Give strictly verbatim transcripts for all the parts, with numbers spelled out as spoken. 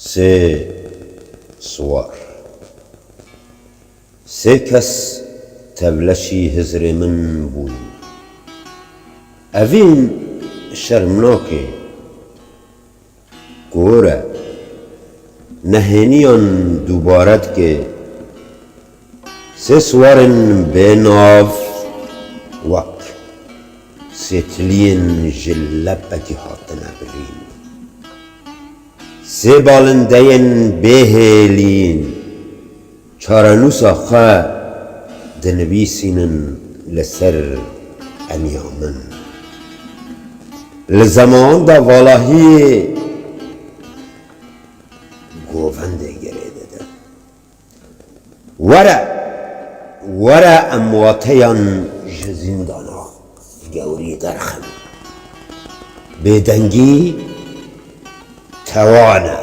Sê siwar. Sê kes tevleşî hizrê min bûn. Evîn şermnakê. Kor e. Nehêniyan dubare dike. Sê siwarên bênav wek sê tiliyên ji lepekî hatine birîn. Sê balindeyên bêhêlîn çarenûsa xwe dinivîsînin li ser eniya min. Li zeman de valahiyê govendê girê didin. Were, were em wateyan ji zîndana gewrî derxin. Bêdengî tewan e.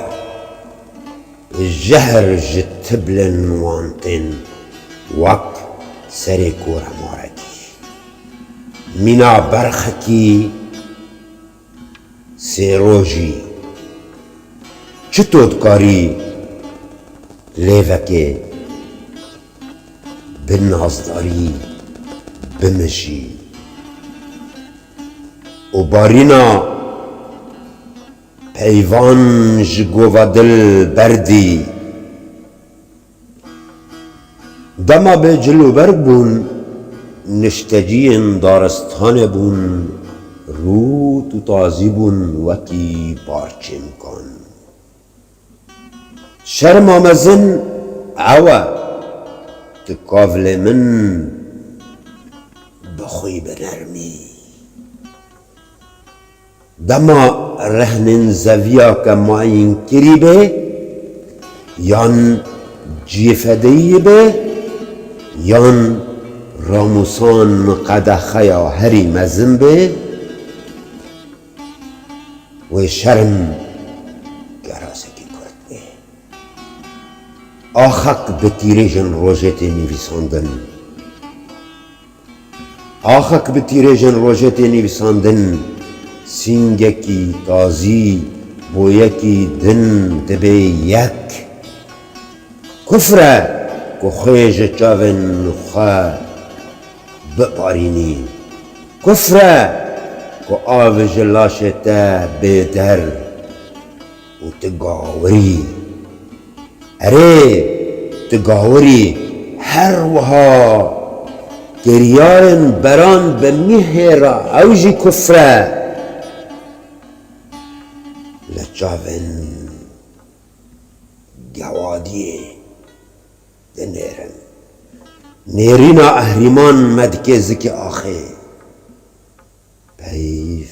Jehr ji tiblên wan tên wek serê koremarekî. Mîna berxekî sêrojî. Çito dikarî lêvekê bi nazdarî bimijî û barîna peyvan ji gova dil berdî. Dema bê cil û berg bûn, nişteciyên daristanê bûn, rût û tazî bûn wekî barçênkan. Şerma mezin ew e, tu kavlê min bixwî bi nermî. Dema rehnên zeviyake mayîn kirî be, yan cîfedeyî be, yan ramûsan qedexeya herî mezin be, wê şerm gerasekî kurt be. Axek bi tîrêjên rojê tê nivîsandin. Axek bi tîrêjên rojê tê nivîsandin, sîngekî tazî bo yekî din dibe yek. Kufr e ku xwê ji çavên xwe biparînî. Kufr e ku av ji laşê te bê der û tu gawirî. Erê, tu gawirî, her wiha kiryarên beran bi mihê re ew jî kufr e. Li çavên gewadiyê dinêrin. Nêrîna ehrîman me dike zikê axê. Peyv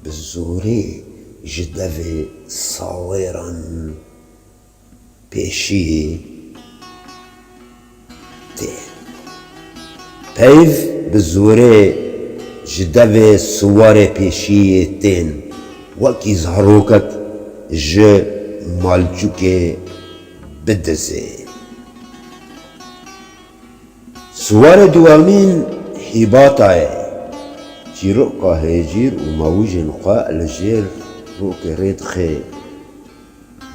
bi zorê ji devê sawêran pêşî tên. Peyv bi zorê ji devê siwarê pêşî tên, wekî zarokek ji malçûkê bidizê. Siwarê duwemîn Hîbata ye. Çîroka hêcîr û mewûjên xwe li jêr rokê rê dixe.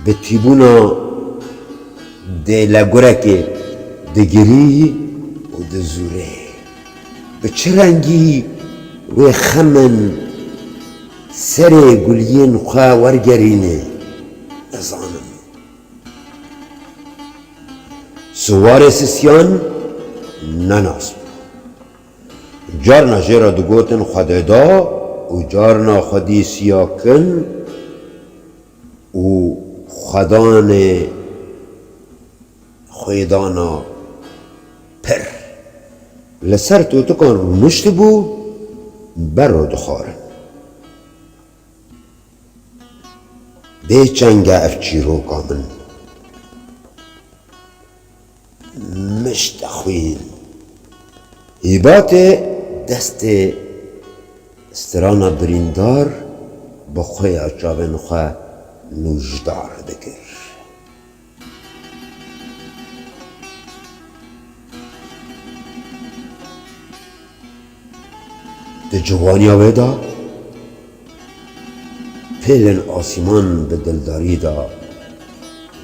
Bi tîbûna dêlegurekê digirî û dizûre. Bi çi rengî wê xemên serê guliyên xwe wergerîne, nizanim. Siwarê sisiyan nenas bû. Carna jê re digotin Xwedêda û carna xwedî siyakin û xwedanê xwêdana pir. Li ser totikan rûniştibû, berro dixwarin. Bêçeng e ev çîroka min. Mişte xwîn. Hîbatê destê strana birîndar bi xweya çavên xwe nûjdar dikir. Di ciwaniya wê de Pêlên asîman bi dildarî de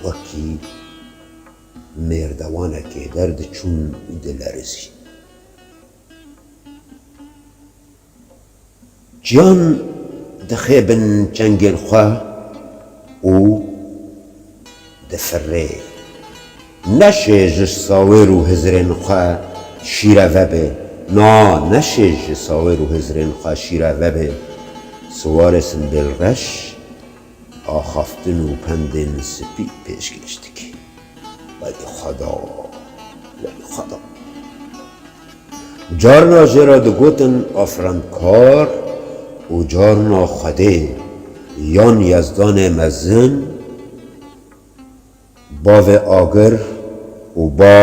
wekî mêrdewanekê derdiçûn û dilerizîn. Çiyan dixê bin çengên xwe û difirê. Neşê ji sawêr û hizrên xwe şîreve bê. Na, neşê ji sawêr û hizrên xwe şîreve bê. Siwarê sindêl reş, axaftin û pendên spî pêşkêş dike. Welî Xweda, welî Xweda. Carna jê re digotin afirandkar û carna Xwedê yan Yezdanê mezin, bavê agir û ba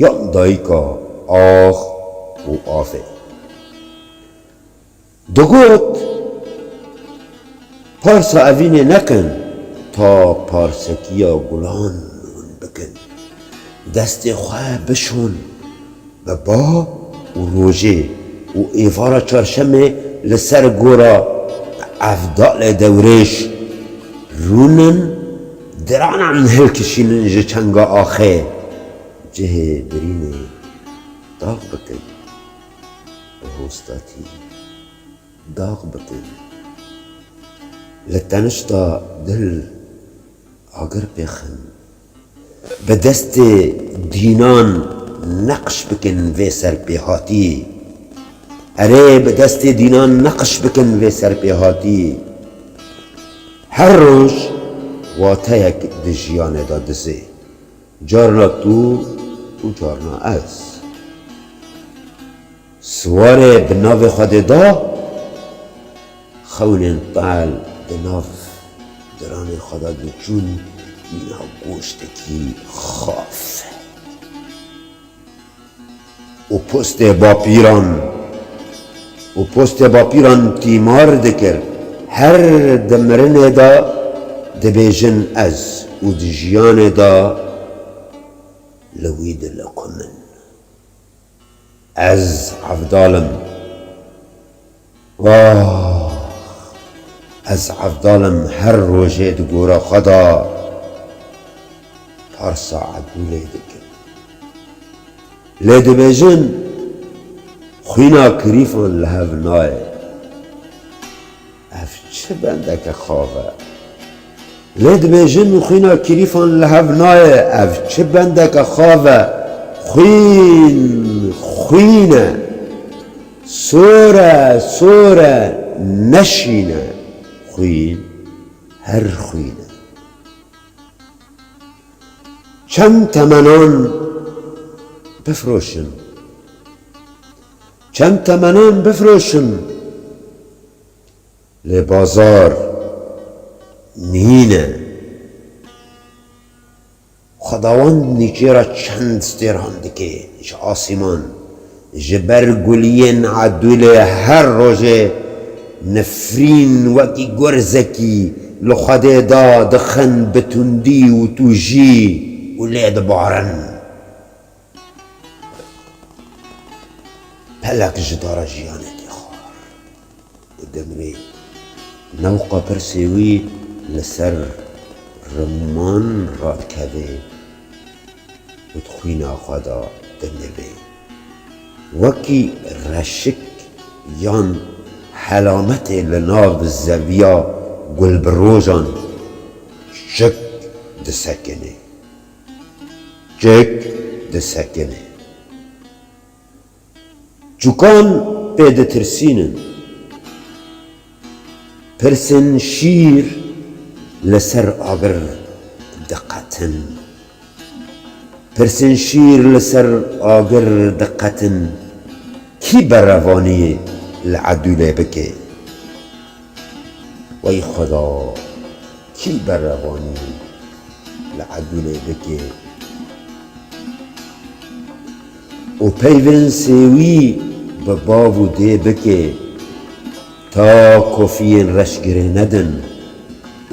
yan dayika ax û avê. Digot, parsa evînê nekin, ta parsekiya gulan hûn bikin. Destê xwe bişon bi ba û rojê û êvara çarşemê li ser gora Evdalê Dewrêş rûnin, diranan hilkişînin ji çenga axê. Cihê birînê dax bikin. Bi hostatî dax bikin. Li tenişta dil agir pêxin. Bi destê dînan neqş bikin vê serpêhatî. Erê, bi destê dînan neqş bikin vê serpêhatî. Her roj wateyek di jiyanê de dizê. Carna tu û carna ez. Siwarê bi navê Xwedê da, xewnên tehl di nav diranê xwe de diçûn mîna goştekî xaf. Û postê bapîran, û postê bapîran tîmar dikir, her di mirinê de dibêjin ez û di jiyanê de li wî diliqim in. Ez Evdal im. Wah! Ez Evdal im, her rojê di gora xwe de parsa Edûlê dikim. Lê dibêjin, xwîna kirîfan li hev nayê. Ev çi bendeke xav e? Lê dibêjin, xwîna kirîfan li hev nayê. Ev çi bendeke xav e? Xwîn, xwîn e. Sor e, sor e, ne şîn e. Xwîn, her xwîn e. Çend temenan bifroşim. Çend temenan bifroşim. Lê bazar nîne. Xwedawend nîçêra çend stêran dike ji asîman. Ji ber guliyên Edûlê her rojê nifrîn wekî gurzekî li Xwedê da dixin bi tundî û tûjî û lê dibarin. Pelek ji dara jiyanê tê xwar û dimirê. Newqa pirsê wî li ser riman radikeve û di xwîna xwe de dinivê. Wekî reşik yan helametê li nav zeviya gulbirojan çik disekine. Çik disekine. Çûkan pê ditirsînin. Pirsên şîr li ser agir diqetin. Pirsên şîr li ser agir diqetin. Kî berevaniyê li Edûlê bike? Wey Xweda, kî berevanî li Edûlê bike û peyvên sêwî bi bav û dê bike, ta kofiyên reşgirê nedin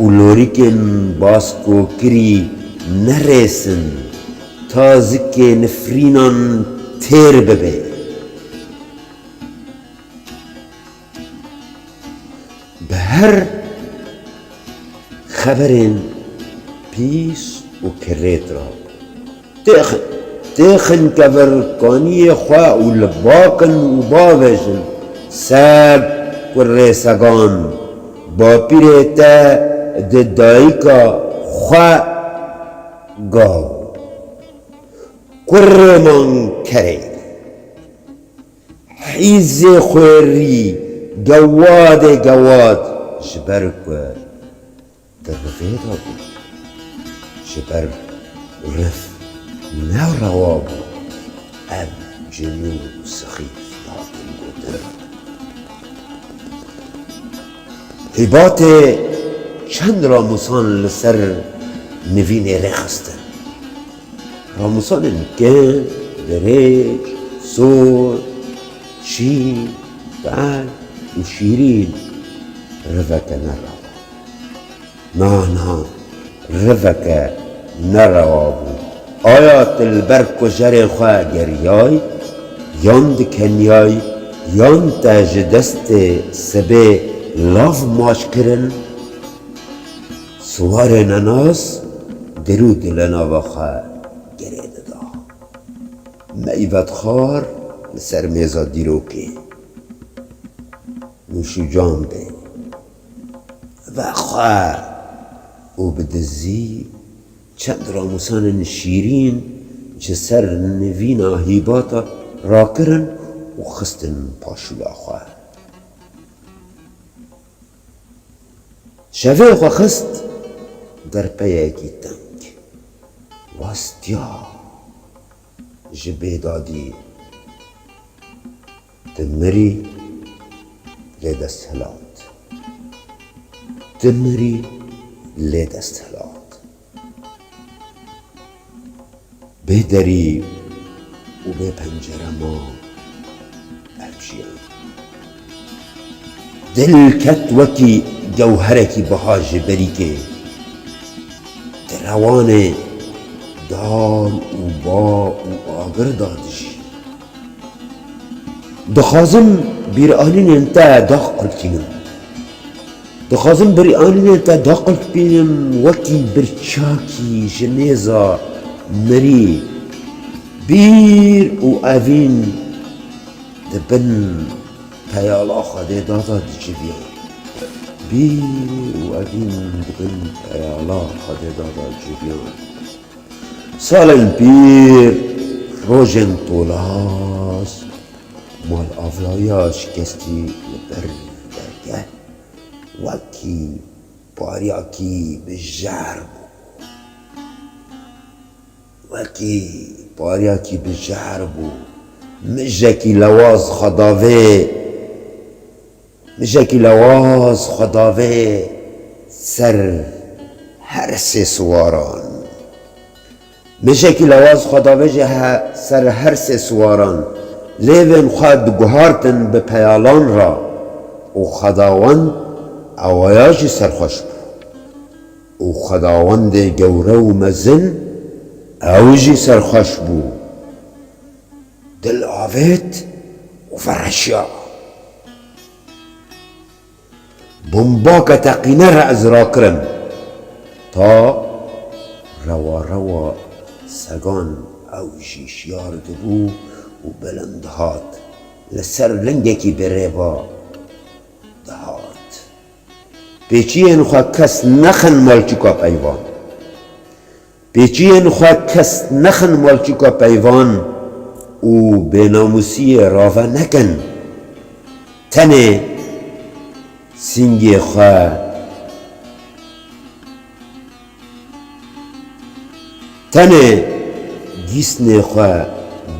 û lorîkên baskokirî nerêsin, ta zikê nifrînan têr bibe. Bi her xeberên pîs û kirêt re. Têx-, têxin kevir kaniyê xwe û li bakin û bavêjin: Seg, kurê segan, bapîrê te di dayika xwe gav, kurê mankerê, hîzê xwêrî, gewadê gewad, ji ber ku di rivê de bû. Ji ber riv ne rewa bû ev cinî û sixîf hatin gotin. Hîbatê çend ramûsan li ser nivînê rêxistin. Ramûsanên kin, dirêj, sor, şîn, fel û şîrîn, riveke nerewa. Na, na, riveke nerewa bû. Aya tu li ber kujerê xwe geriyay, yan dikeniyay, yan te ji destê sibê lav maç kirin? Siwarê nenas dirû dile nava xwe girê dida. Meyvetxwar li ser mêza dîrokê nûşûcan bê. Vexwe û bi dizî çend ramûsanên şîrîn ji ser nivîna hîbata rakirin û xistin paşûla xwe. Şevê xwe xist derpeyekî teng. Wastiya ji bêdadî. Tu mirî lê desthilat. Tu mirî lê desthilat. Bê derî û bê pencere ma ev jiyan. Dil ket wekî gewherekî biha ji berîkê. Di rewanê dar û ba û agir de dijî. Dixwazim bîranînên te daxilpînim. Dixwazim bîranînên te daxilpînim wekî birçakî ji nêza mirî. Bîr û evîn di bin peyala Xwedê de de diciviyan. Bîr û evîn di bin peyala Xwedê de de diciviyan. Salên pîr, rojên tolaz, mal avlawiya şikestî li ber dergeh wekî pariyakî bi jehr bû. Wekî pariyakî bi jehr bû. Mijekî lewaz xwe davê Mijekî lewaz xwe davê ser her sê siwaran. Mijekî lewaz xwe davê jî he-, ser her sê siwaran. Lêvên xwe diguhartin bi peyalan re û Xwedawend ewaya jî serxweş bû. Û Xwedawendê gewre û mezin ew jî serxweş bû. Dil avêt û vereşiya. Bombake teqîne re ez rakirim. Ta rewa rewa segan ew jî şiyar dibû û bilind dihat. Li ser lingekî bi rêva dihat. Pêçiyên xwe kes nexin malçûka peyvan. Pêçiyên xwe kes nexin malçûka peyvan û bênamûsiyê rave nekin. Tenê sîngê xwe, tenê gîsnê xwe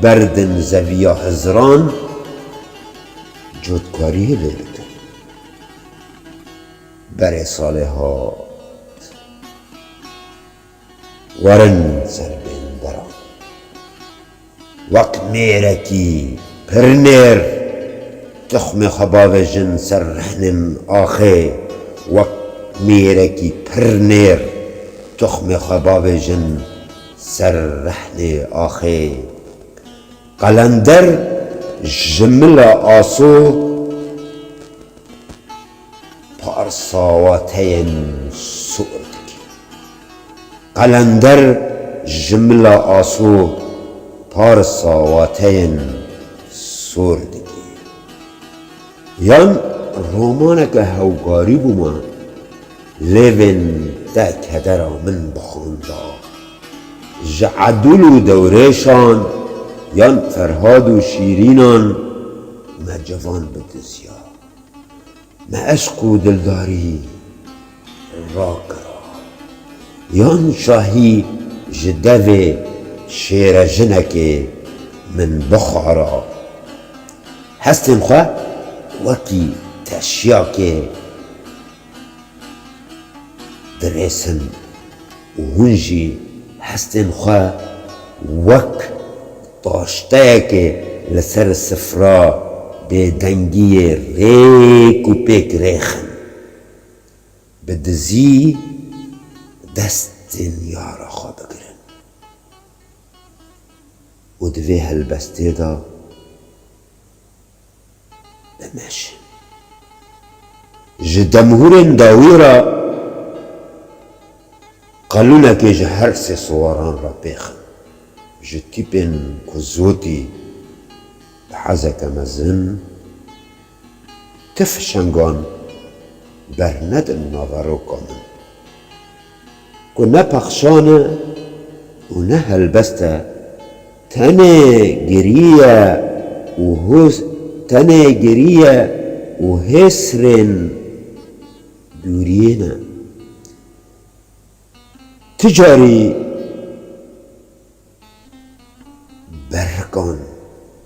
berdin zeviya hizran, cotkariyê lê bikin. Berê salê hat. Werin ser bênderan. Wek mêrekî pirnêr, tuxmê xwe bavêjin ser rehnên axê. Wek mêrekî pirnêr, tuxmê xwe bavêjin ser rehnê axê. Qelender ji mila aso, pars sawateyên sor dike. Qelender ji mila aso par sawateyên sor dike. Yan romaneke hewgarî bûma, lêvên te kedera min bixwanda. Ji Edûl û Dewrêşan yan Ferhad û Şîrînan me civan bidiziya. Me eşq û dildarî rakira. Yan şahî ji devê şêrejinekê min bixwara. Hestên xwe wekî teşiyakê dirêsin û hûn jî hestên xwe wek taşteyekê li ser sifra bêdengiyê rêk û pêk rêxin. Bi dizî destên yara xwe bigirin û di vê helbestê de bimeşin. Ji demhûrên dawî re qelûnekê ji her sê siwaran re pêxin. Ji tîpên ku zotî bi hezeke mezin ti fişengan bernedin naveroka min. Ku ne pexşan e û ne helbest e, tenê giriye û hus-, tenê giriye û hêsrên dûriyê ne. Ti carî berikan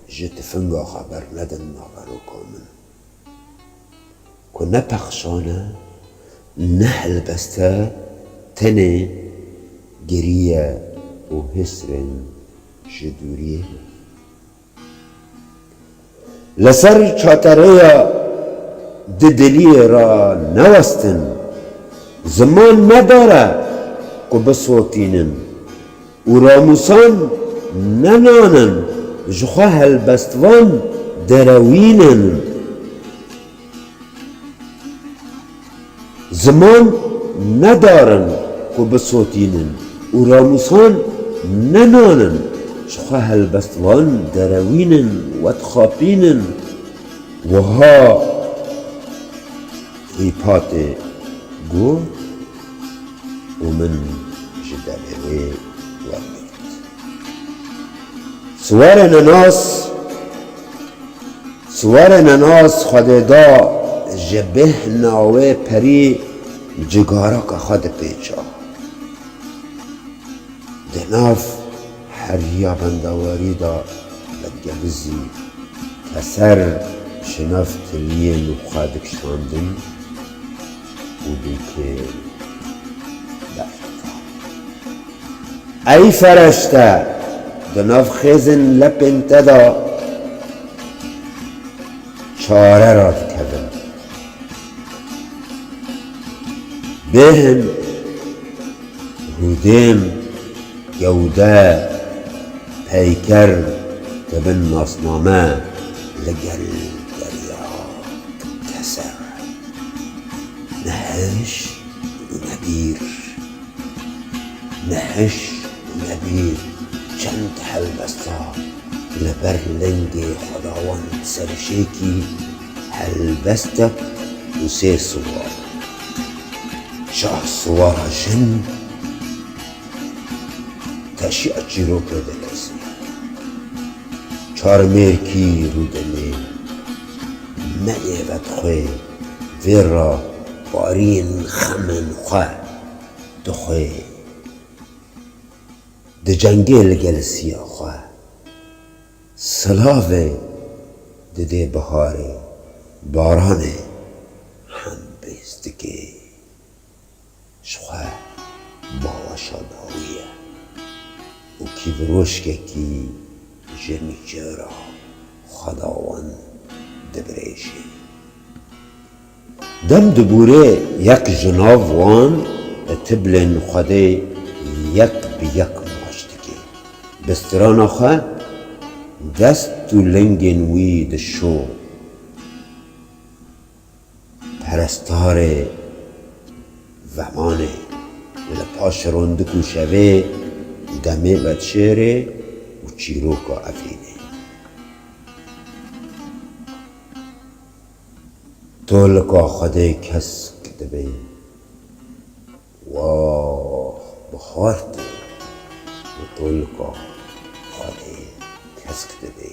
ji tifinga xwe bernedin naveroka min. Ku ne pexşan e, ne helbest e, tenê giriye û hêsrên ji dûriyê ne. Li ser çatereya didiliyê re newestin, ziman ne dar e ku bisotînin. Û ramûsan ne nan in, ji xwe helbestvan derewînin. Ziman ne dar in ku bisotînin û ramûsan ne nan in, ji xwe helbestvan derewînin, vedixapînin. Wiha Hîpatê got û min ji devê wê wergirt. Siwarê nenas, siwarê nenas Xwedê da ji bêhna wê perî cigaraka xwe dipêça. Di nav heriya bendewarî de vegelizî keser ji nav tiliyên xwe dikişandin û dûkê derxista. Ey fereşte, di nav xêzên lepên te de çare radikevin. Bêhn, hûdêm, gewde, peyker dibin nasname li gel derya keser. Ne hiş û ne bîr. Ne hiş û ne bîr çend helbesta li ber lingê xwedawend serşêkî helbestek û sê siwar. Şah siwara jin teşiya çîrokê dileyîze. Çar mêrkî rûdinê me ê vedixwê vê re barîn xemên xwe dixwê. Dicengê li gel siya xwe. Silavê didê biharê, baranê hembêz dike. Ji xwe baweşa dawî ye û kîvroşkekî ji nîçera xwedawend dibirêje. Dem dibûre yek ji nav wan tiblên Xwedê yek bi yek maç dike. Bi strana xwe dest û lingên wî dişo. Perestarê Vemanê, li paş rondik û şevê û demê vedşêrê û çîroka Efînê. Tolika Xwedê kesk dibê. Wah, bihar tê û tolika Xwedê kesk dibê.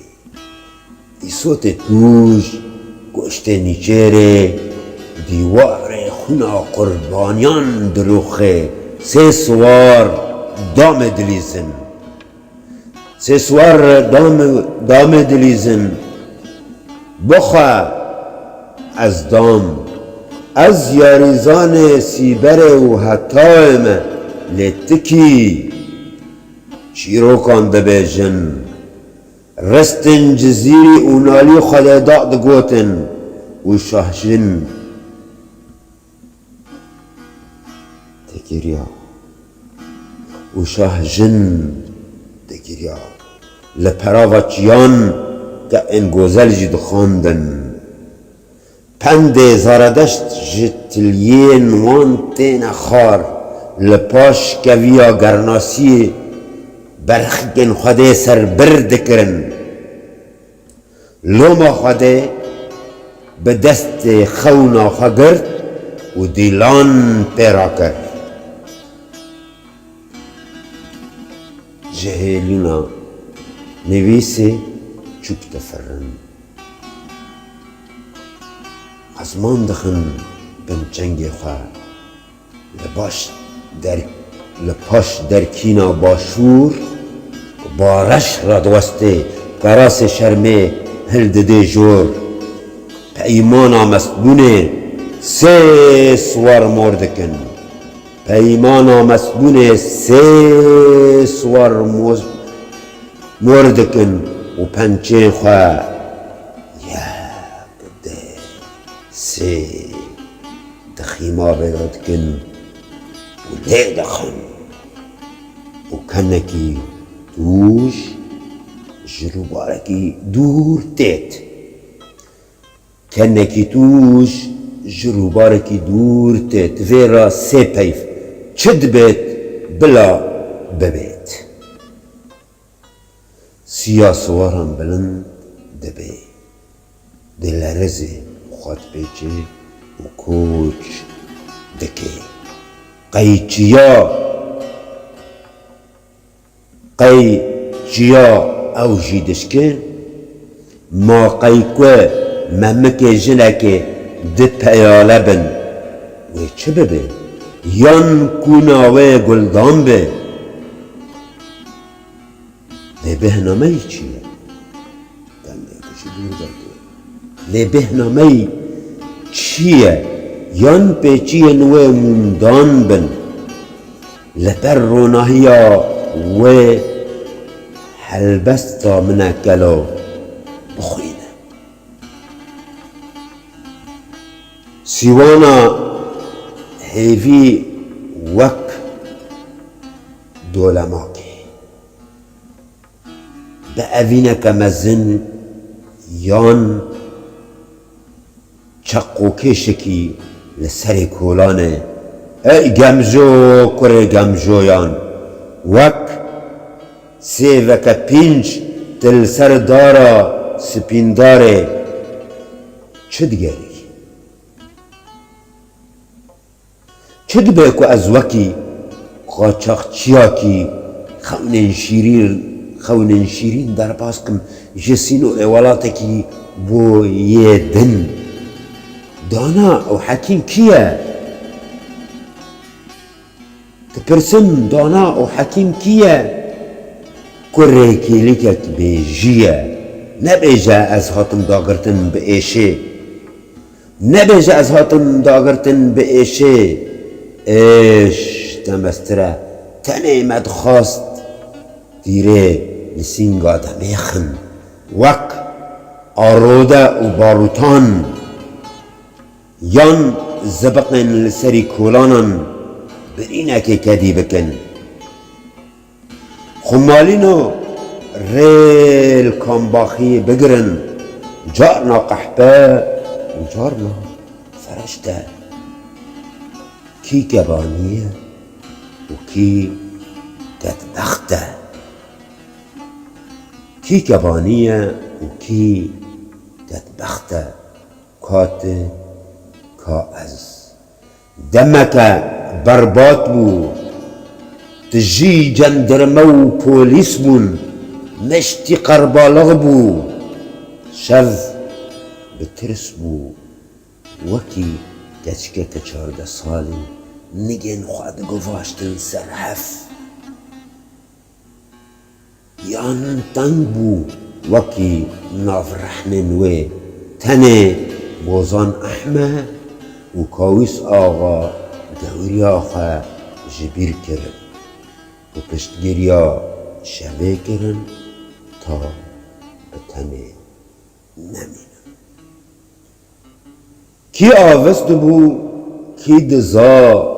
Îsotê tûj, goştê nîçêrê, dîwarê xwîna qurbaniyan dirûxê, sê siwar damê dilîzin. Sê siwar dam-, damê dilîzin. Bixwe ez dam. Ez yarîzanê Sîberê û Hetayê me, lê ti kî? Çîrokan dibêjin. Ristên Cizîrî û Nalî Xwedê da digotin û Şahjin digiriya û Şahjin digiriya. Li perava çiyan te'ên gozel jî dixwandin. Pendê Zaredeşt ji tiliyên wan têne xar, li paş keviya gernasiyê berxikên Xwedê ser bir dikirin. Loma Xwedê bi destê xewna xwe girt û dîlan pê rakir. Ji hêlîna nivîsê çûk difirin. Ezman dixin bin çengê xwe. Li baş der-, li paş derkîna başûr, bareş radiwestê, kerasê şermê hildidê jor. Peymana mestbûnê sê siwar mor dikin. Peymana mestbûnê sê siwar mo-, mor dikin û pençên xwe yek, du, sê di xîma vê de dikin û lê dixin û kenekî tûj ji rûbarekî dûr têt. Kenekî tûj ji rûbarekî dûr têt. Vê re sê peyv çi dibêt bila bibêt. Siya siwaran bilind dibê, dilerizê, xwe dipêçê û koç dike. Qey çiya, qey çiya ew jî dişke? Ma qey ku memikê jinekê di peyale bin, wê çi bibe? Yan kuna wê guldan be? Lê bêhna me yî çi ye? Dengê ku ji dûr derkeve. Lê bêhna me yî çi ye? Yan pêçiyên wê mûmdan bin, li ber ronahiya wê helbesta min e gelo bixwîne. Sîwana hêvî wek dolemakê. Bi evîneke mezin yan çeqokêşekî li serê kolanê, ey gemjo kurê gemjoyan, wek sêveke pînc tu li ser dara spîndarê çi digerî? Çi dibe ku ez wekî qaçaxçiyakî xewnên şîrîn, xewnên şîrîn derbas kim, ji sînorê welatekî bo yê din? Dana û Hekîm kî ye? Dipirsim, Dana û Hekîm kî ye? Kurê kêlîkek bêjî ye. Nebêje ez hatim dagirtin bi êşê. Nebêje ez hatim dagirtin bi êşê. Êş demestir e. Tenê me dixwast tîrê li sînga demêxin. Wek arode û barûtan yan zibiqên li serî kolanan birînekê kedî bikin. Xumalîno rê li kambaxî bigirin, carna qehpe û carna fereşte. Kî kebanî ye û kî kedbext e? Kî kebanî ye û kî kedbext e? Ka tu, ka ez. Demeke berbat bû. Tijî cendirme û polîs bûn. Meştî qerbalix bû. Şev bi tirs bû. Wekî keçikeke çardeh salî nigên xwe digivaştin ser hev. Yan teng bû wekî navrehnên wê. Tenê Bozan Ehmed û Kawîs Axa gewriya xwe ji bîr kirin û piştgiriya şevê kirin ta bi tenê nemînin. Kî avist dibû, kî diza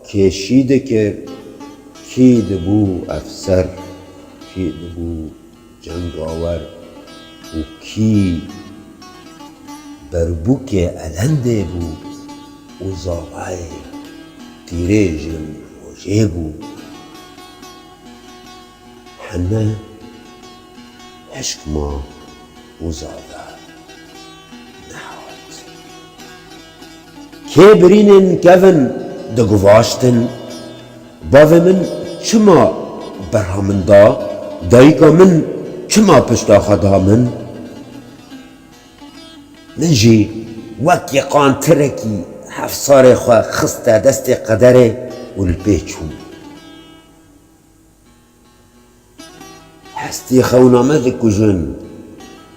kêşî dikir, kî dibû efser, kî dibû cengawer û kî berbûkê elendê bû û zavayê tîrêjên rojê bû. Hene hişk ma û zave nehat. Kê birînên kevin diguvaştin, bavê min çima berha min da, dayika min çima pişta xwe da min? Min jî wekî qantirekî hefsarê xwe xiste destê qederê û li pê çû. Hestî xewna me dikujin.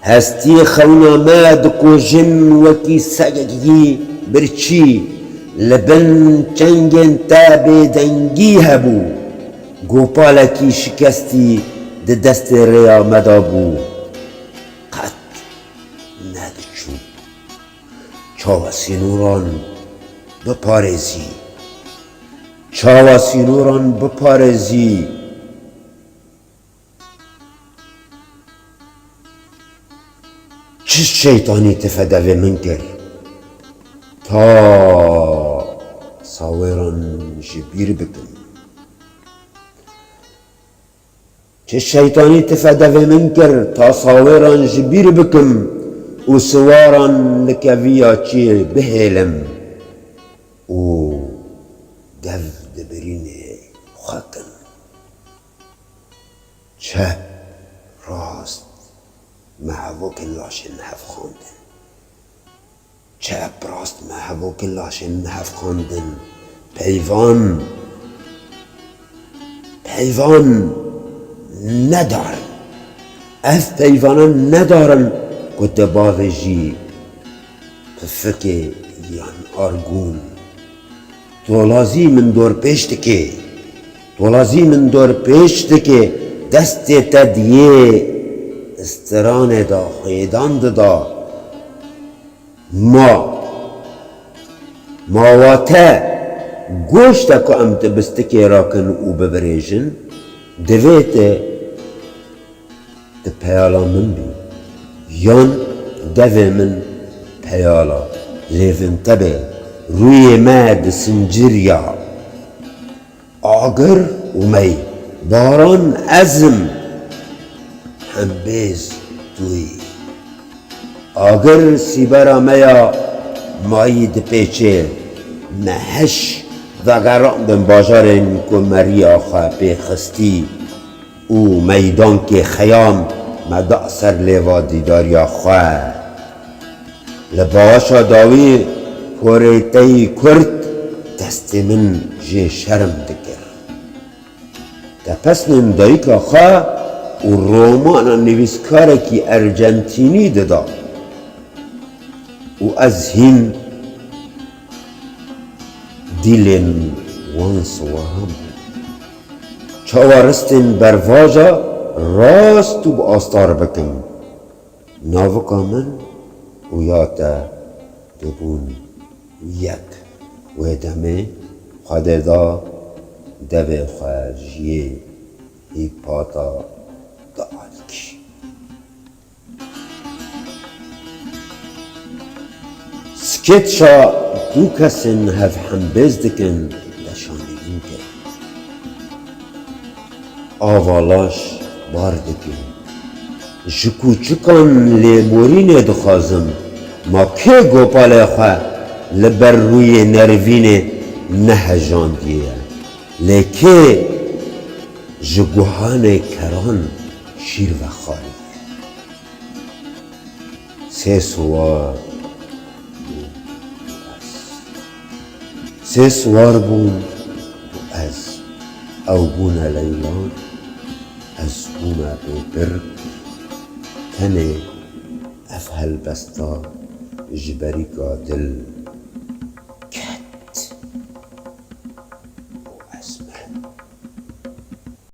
Hestî xewna me dikujin wekî segekî birçî. Li bin çengên te bêdengî hebû. Gopalekî şikestî di destê rêya me de bû. Qet nediçû. Çawa sînoran biparêzî? Çawa sînoran biparêzî? Çi şeytanî tifedevê min kir? Ta sawêran ji bîr bikim. Çi şeytanî tifedevê min kir, ta sawêran ji bîr bikim û siwaran li keviya çiyê bihêlim û dev di birînê xwe kin. Çep, rast, me hevokên laşên hev xwendin. Çep rast me hevokê laşên hevxwendin. Peyvan, peyvan nedarin. Ev peyvana nedarin ku te bavêjî pifikê yan argûn. Tolazî min dorpêç dike. Tolazî min dorpêç dike. Destê te diyê stranê de xêdan dida. Ma, ma wa te goşt e ku em ti bistikê rakin û bibirêjin, divê te, ti peyala min bî, yan devê min peyala lêvên te be, rûyê me disinciriya. Agir û mey, baran ez im, hembêz tu yî. Agir sîbera me ya mayî dipêçê, me heş vegerandin bajarên ku me riya xwe pê xistî û meydankê xeyam me da ser lêva dîdariya xwe. Li bawaşa dawî porê te yî kurt destê min jê şerm dikir. Te pesnên dayika xwe û romana nivîskarekî Ercentînî dida û ez hîn dîlên wan siwaran bûm. Çawa ristên bervaja rast û bi astar bikim? Navika min û ya te dibûn yek. Wê demê Xwedê da devê xwe ji yê Hîpata dialkî. Sketça Û kesên hev hembêz dikin, deşanî min kir. Ava laş bar dikin. Ji kûçikan lêborînê dixwazim. Ma kê gopalê xwe li ber rûyê nervînê nehejandiye? Lê kê ji guhanê keran şîr vexwariye? Sê siwar bû ez. Sê siwar bûn û ez. Ew bûne leylan, ez bûme bêbirk. Tenê ev helbesta ji berîka dil